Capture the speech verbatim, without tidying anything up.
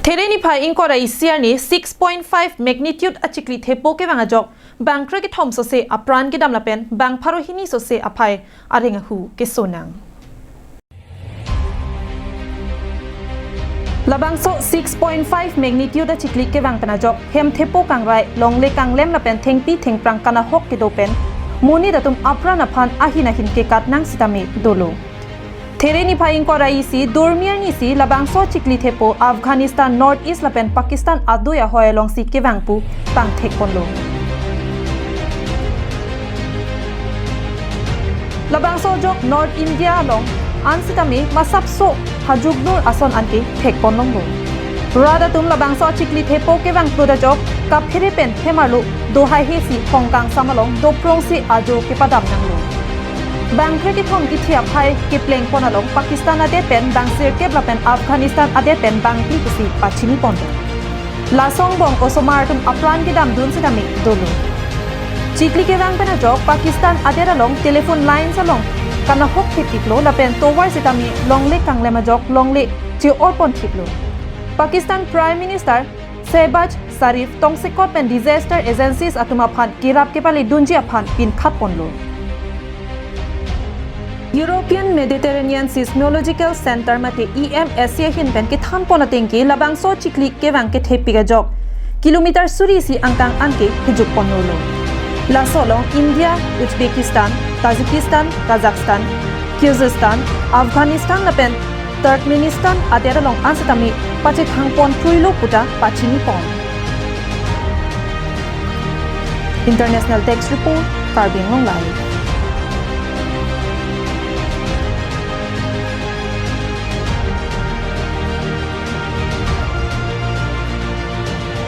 Here niphai ingkoi ra isi arni six point five magnitude achikli thepo kevang ajok bang krekethom sose apran kedam lapen bang pharo hini sose aphai areng ahu kesonang. Labangso six point five magnitude achikli kevang pen ajok hem thepo kangrai, longle kanglem lapen thengpi thengphrang kanahok kedo pen monit atum apran aphan ahin ahin kekat nang sitame dolo. Here niphai ingkoi ra isi Durmi arni si labangso chikli thepo Afghanistan, North East lapen Pakistan adui ahoi alongsi kevang pu pangthek ponlo. Labangso ajok North India along an sitame masapso hajukdur ason anke thek pon longlo. Rat atum labangso achikli thepo kevang plut ajok kaphere pen hem arlo do haihesi hongkang sam along doprongsi ajo kepadam nanglo. Bang krekethom kithi aphai kepleng pon along Pakistan adet pen bang sirkep lapen Afghanistan adet pen bang phli pusi pachini pon. Laso angbong osomar atum apran kedam dun sitame dolo. Chikli kevang pen ajok Pakistan adet along telephone lines along kanahok thepiklo lapen tovar sitame longle kanglem ajok longle che-or pon thiplo. Pakistan Prime Minister Shehbaz Sharif tongsekot pen disaster agencies atum aphan kerap kepale dunji aphan pinkhat ponlo. European Mediterranean Seismological Center mate E M S C ahin pen kethan pon atengke labangso chikli kevang kethepik ajok kilometer suri isi angkang anke hejuk pon nolo. Laso along India, Uzbekistan, Tajikistan, Kazakhstan, Kyrgyzstan, Afghanistan lapen Turkmenistan adet along an sitame pachethang pon thuilo puta pachini pon. International Desk Report, Karbi Anglong Live.